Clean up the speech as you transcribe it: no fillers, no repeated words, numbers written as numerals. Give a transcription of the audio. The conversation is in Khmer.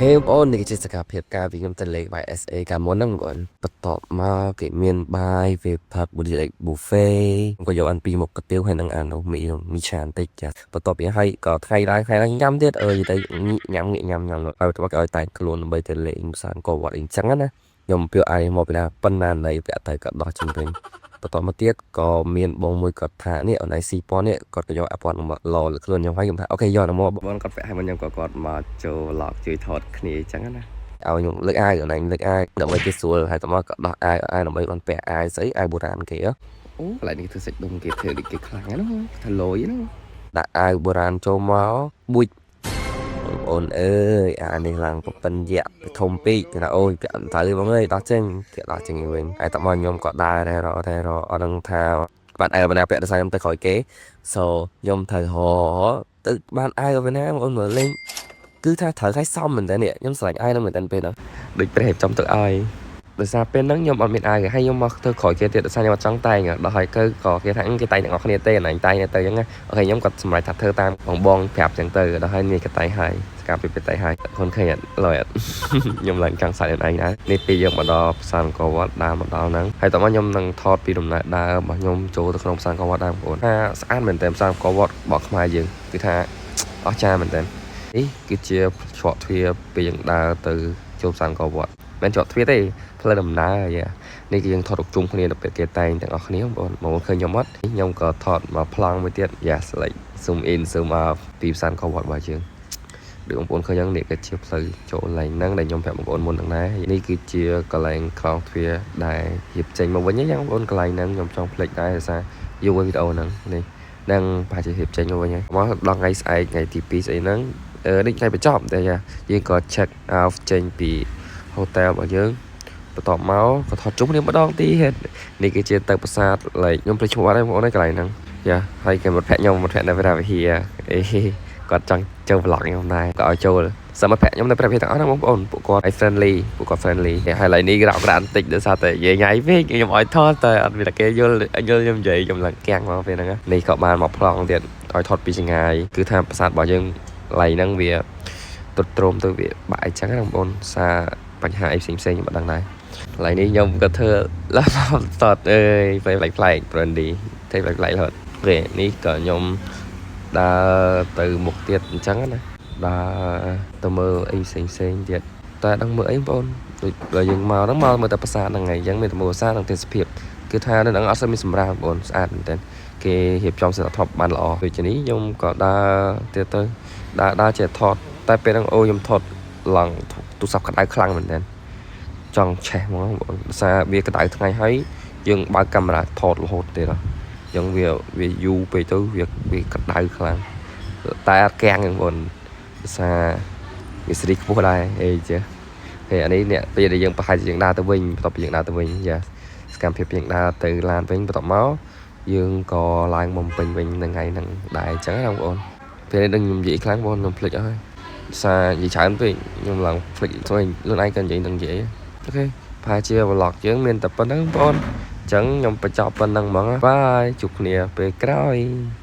OK បងប្អូននេះគឺជាសកម្មភាពការពីខ្ញុំទៅលេង YSA កាលមុនហ្នឹងបងប្អូនបន្ទាប់មកគេមានបាយពេលផឹកបុរី buffet ក៏យកអានពីរមុខកាទៀវហើយនឹងអានោះមីមីឆាបន្តិចចាបន្ទាប់ពីហើយក៏ថ្ងៃឡើងថ្ងៃឡើងញ៉ាំទៀតអើយទៅញ៉ាំងាកញ៉ាំញ៉ាំហើយបន្ទាប់មកគេឲ្យតែងខ្លួនដើម្បីទៅលេងផ្សារអង្គរវត្តអីចឹងណាខ្ញុំពៀវអាយមកពីណាប៉ុណ្ណាណីពាក់ទៅក៏ដោះចេញវិញបន្តមកទៀតក៏មានបងមួយគាត់ថានេះអនឡាញស៊ីពណ៌នេះគាត់ក៏យកអាពណ៌មកឡលើខ្លួនខ្ញុំហើយខ្ញុំថា OK យកទៅមកបងគាត់ពាក់ឲ្យខ្ញុំក៏គាត់មកចូល vlog ជួយថតគ្នាអញ្ចឹងណាឲ្យខ្ញុំលើកអាវកន្លែងលើកអាវដើម្បីគេស្រួលហើយតមកក៏ដោះអាវអាវដើម្បីបានពាក់អាវស្អីអាវបុរាណគេអូកន្លែងនេះធ្វើសាច់ដុំគេធ្វើដូចគេខ្លាំងណាស់ថាលយណាដាក់អាវបុរាណចូលមកបួចបងប្អូនអើយអានេះឡើងប្រពន្ធយៈធំពេកគេថាអូយពាក់អត់ទៅបងអើយដោះចេញគេដោះចេញវិញហើយតមកខ្ញុំក៏ដើរដែររតែរអត់ដឹងថាបានអាវបណ្ណាពាក់ដោយសារខ្ញុំទៅក្រោយគេ so ខ្ញុំត្រូវរទៅបានអាវបណ្ណាបងប្អូនមើលលេងគឺថាត្រូវឲ្យសមមែនតើនេះខ្ញុំស្រឡាញ់អាវហ្នឹងមែនតើពេលហ្នឹងដូចព្រះរៀបចំទុកឲ្យដោយសារពេលហ្នឹងខ្ញុំអត់មានអាវគេហើយខ្ញុំមកធ្វើក្រោយគេទៀតដោយសារខ្ញុំអត់ចង់តែងដល់ហើយគឺក៏គេថាគេតែងទាំងអស់គ្នាទេអនតែងទៅអញ្ចឹងណា OK ខ្ញុំក៏សម្រេចថាធ្វើតាមបងបងប្រាប់អញ្ចឹងទៅដល់ហើយនេះក៏តែងហើយសកម្មភាពតែងហើយខ្លួនឃើញអត់លយអត់ ខ្ញុំឡើងចង់សាច់ខ្លួនឯងដែរនេះពេលយើងមកដល់ផ្សារអង្គរវត្តដើរមកដល់ហ្នឹងហើយតោះមកខ្ញុំនឹងថតពីដំណើរដើររបស់ខ្ញុំចូលទៅក្នុងផ្សារអង្គរវត្តដែរបងប្អូនថាស្អាតមែនតើផ្សារអង្គរវត្តរបស់ខ្មែរយើងគឺថាអស្ចារ្យមែនតើនេះគឺជាច្រកទ្វារពេលយើងដើរទៅចូលផ្សារអង្គរវត្តមិនច្រកទ្វារទេផ្លូវដំណើរយ៉ានេះគឺយើងថតរូបជុំគ្នាដល់ពេលគេតែងទាំងអស់គ្នាបងប្អូនមកឃើញខ្ញុំអត់ខ្ញុំក៏ថតមកប្លង់មួយទៀត Yes, like zoom in, zoom out ពីផ្សារអង្គរវត្តរបស់យើងដូចបងប្អូនឃើញហ្នឹងនេះគឺជាផ្លូវចូលកន្លែងហ្នឹងដែលខ្ញុំប្រាប់បងប្អូនមុនហ្នឹងដែរនេះគឺជាកន្លែងខ្លោងទ្វារដែលរៀបចេញមកវិញហ្នឹងបងប្អូនកន្លែងហ្នឹងខ្ញុំចង់ភ្លេចដែរដោយសារយូរវីដេអូហ្នឹងនេះនឹងប្រហែលជារៀបចេញមកវិញហើយមកដល់ថ្ងៃស្អែកថ្ងៃទី2ស្អីហ្នឹងអឺនេះថ្ងៃបញ្ចប់តែយើងក៏ check out ចេញពី hotel របស់យើងបន្ទាប់មកក៏ថតជុំគ្នាម្ដងទៀតនេះគឺជាទៅប្រាសាទ like ខ្ញុំភ្លេចឈ្មោះអត់ទេបងប្អូនកន្លែងហ្នឹងយ៉ាហើយគេមិត្តភក្តិខ្ញុំមិត្តភក្តិនៅព្រះវិហារអេគាត់ចង់ចូល vlog ខ្ញុំដែរក៏ឲ្យចូលសមមិត្តភក្តិខ្ញុំនៅព្រះវិហារទាំងអស់ហ្នឹងបងប្អូនពួកគាត់ friendly ពួកគាត់ friendly ហើយឡើយនេះក្រក់ក្រានតិចដោយសារតែនិយាយញ៉ៃពេកខ្ញុំឲ្យថតតែអត់មានតែគេយល់យល់ខ្ញុំនិយាយខ្ញុំឡើងកាំងមកពេលហ្នឹងនេះក៏បានមកប្លង់ទៀតឲ្យថតពីចម្ងាយគឺថាប្រាសាទរបស់យើងកន្លែងហ្នឹងវាទ្រុឌទ្រោមទៅវាបាក់អីចឹងណាបងប្អូនសារបញ្ហាអីផ្សេងផ្សេងខ្ញុំអត់ដឹងដែរកន្លែងនេះខ្ញុំក៏ធ្វើឡាតតអើយប្លែកប្លែក brandy ធ្វើប្លែកប្លែករហូតពេលនេះក៏ខ្ញុំដើរទៅមុខទៀតអញ្ចឹងណាដើរទៅមើលអីផ្សេងផ្សេងទៀតតែដឹងមើលអីបងប្អូនដូចបើយើងមកហ្នឹងមកមើលតែប្រាសាទហ្នឹងហើយអញ្ចឹងមានតែមើលប្រាសាទនិងទេសភាពគឺថានៅហ្នឹងអត់សូវមានសម្រាមបងប្អូនស្អាតមែនទែនគេរៀបចំសណ្ដាប់ធ្នាប់បានល្អដូចជានេះខ្ញុំក៏ដើរទៀតទៅដើរដើរចេះថតតែពេលហ្នឹងអូខ្ញុំថតឡើងទូរស័ព្ទក្តៅខ្លាំងមែនទែនចង់ឆេះហ្មងបងប្អូនដោយសារវាក្តៅថ្ងៃហើយយើងបើកកាមេរ៉ាថតរហូតទៀតអញ្ចឹងវាវាយូរពេកទៅវាវាក្តៅខ្លាំងតែអត់កាំងបងប្អូនដោយសារវាស្រីខ្ពស់ដែរអីចេះហើយអានេះអ្នកពេលដែលយើងប្រហែលជាយើងដើរទៅវិញបន្ទាប់ពីយើងដើរទៅវិញយ៉ាសកម្មភាពយើងដើរទៅឡានវិញបន្ទាប់មកយើងក៏ឡើងមកពេញវិញនៅថ្ងៃហ្នឹងដែរអញ្ចឹងណាបងប្អូនពេលនេះដឹងខ្ញុំនិយាយខ្លាំងបងខ្ញុំភ្លេចអស់ហើយសារនិយាយច្រើនពេកខ្ញុំឡើងភ្លេចធ្វើខ្លួនឯងក៏និយាយនឹងនិយាយ OK ប្រហែលជា vlog យើងមានតែប៉ុណ្្នឹងបងប្អូនអញ្ចឹងខ្ញុំបញ្ចប់ប៉ុណ្្នឹងហ្មង bye ជួបគ្នាពេលក្រោយ។